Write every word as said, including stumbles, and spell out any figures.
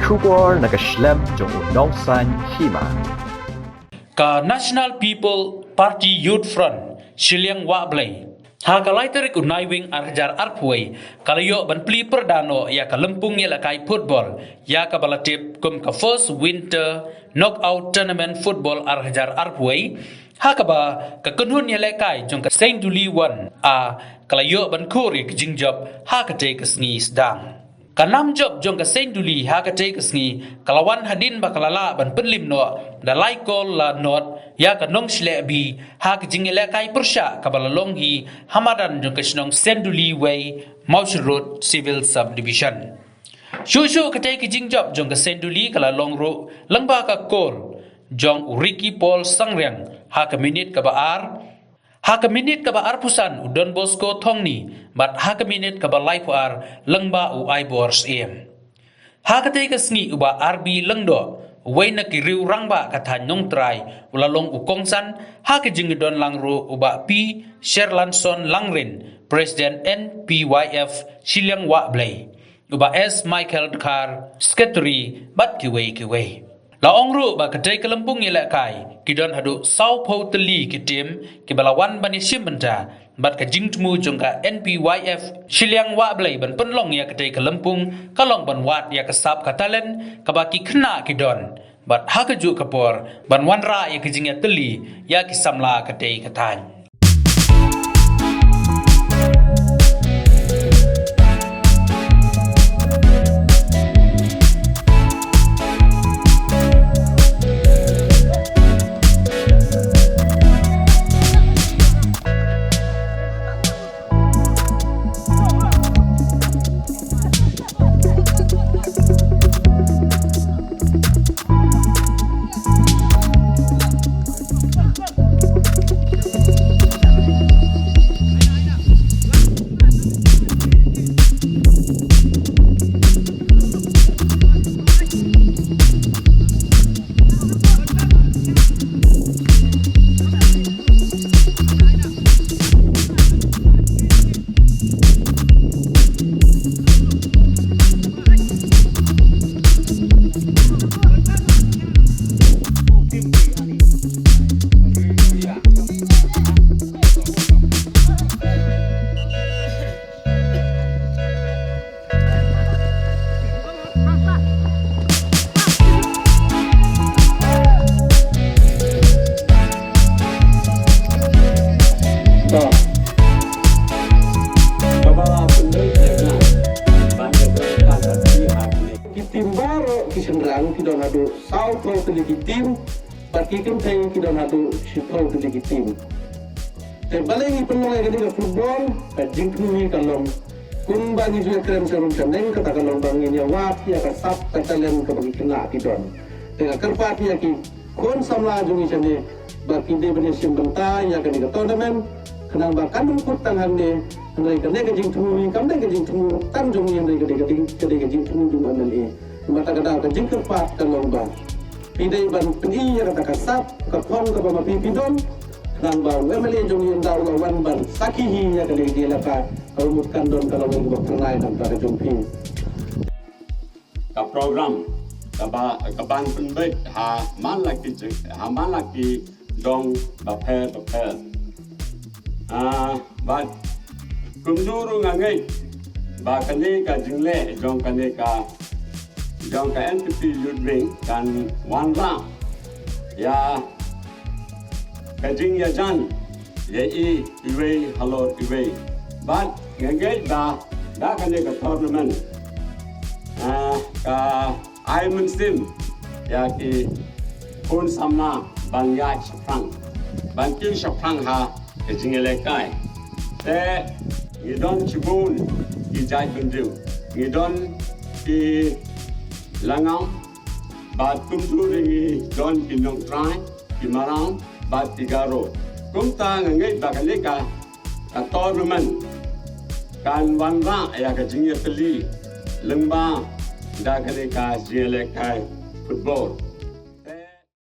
Khubor na ka shlem jong u Nongsaiñ Hima. Ka National People Party Youth Front, Shilliang Wahblei, ha ka lai tarik u Naiwieng ar hajar arphew wei, ka la ïoh ban plie pyrda noh ïa ka lympung ïalehkai football, ïa kaba la tip kum ka First Winter Knockout Tournament Football ar hajar arphew wei, ha kaba ka kynhun ïalehkai jong ka Seiñduli One A ka la ïoh ban khur ïa ka jingjop ha katei ka sngi sdang. Ka nam jop jong ka Seiñduli ha katei ka sngi ka la wan hadien ba ka la lah ban pynlip noh da lai kol la not ïa ka Nongshlehbi ha ka jingïalehkai pyrshah kaba la long hi ha madan jong ka shnong Seiñduli Wei, Mawshynrut Civil Subdivision. Shuh shuh katei ka jingjop jong ka Seiñduli ka la long ruh lyngba ka kol jong u Ricky Paul Sangriang ha ka minit kaba ar, ha ka minit kaba arphew san u Don Bosco Thongni, bad ha ka minit kaba laiphew ar lyngba u Aibor Syiem. Ha katei ka sngi u Bah R B Lyngdoh, uwei na ki riew rangbah ka thaiñ Nongtrai, u la long u kongsan, ha ka jingdon lang ruh u Bah P Sherlanson Langrin, President N P Y F Shilliang Wahblei, u Bah S Michael Dkhar, Secretary, bad kiwei kiwei. La ong ruh ba katei ka lympung ïalehkai ki don haduh sawphew tylli ki team kiba la wan ban ïashim bynta, bad ka jingthmu jong ka N P Y F Shilliang Wahblei ban pynlong ïa katei ka lympung ka long ban wad ïa ka sap ka talent kaba ki khynnah ki don, bad ha kajuh ka por ban wanrah ïa ka jingïatylli ïa ki samla katei ka thaiñ. Ki tim baroh ki shynrang ki don haduh sawphew tylli ki tim, bad ki kynthei ki don haduh shiphew tylli ki tim. Te balei ngi pynlong ïa kane ka football, ka jingthmu ngi ka long kumba ngi ju ïakren sharum shaneng, kata ka long ba ngin ïa wad ïa ka sap ka talent kaba ki khynnah ki don. Te nga kyrpad ïa ki khun samla jong ngi shane ba kin dei ban ïashim bynta ïa kane ka tournament, khnang ba kan ym kut tang hangne, hynrei kane ka jingthmu ngi kam dei ka jingthmu tang jong ngi, hynrei ka dei, ka dei, ka dei ka jingthmu jong u M L A. Namar kata ka dei ka jingkyrpad ka long ba phi dei ban pyni ïa kata ka sap ka phong kaba ma phi phi don, khnang ba u M L A jong ngi ynda u la wan ban sakhi hi ïa kane ka jingïalehkai, ka mut kan don ka lawei kaba phyrnai na ka bynta ka jong phi. Ka program kaba, ka ban pynbeit ha man la ki jing, ha man la ki dong bapher bapher. Ah, bad kumjuh ruh nga ngeit ba kane ka jingleh jong kane ka, jong ka N P P Youth Wing kan wanrah ïa ka jingïajan ïa i, iwei halor iwei. Bad nga ngeit ba da kane ka tournament, ah, ka ai mynsiem ïa ki khun samla ban ïaid shaphrang, ban kiew shaphrang ha ka jingïalehkai. Te ngi don shibun ki jait bynriew, ngi don ki Lyngngam, bad kumjuh ruh ngi don ki Nongtrai, ki Marang bad ki Garo. Kumta nga ngeit ba kane ka, ka tournament kan wanrah ïa ka jingïatylli lyngba da kane ka jingïalehkai football.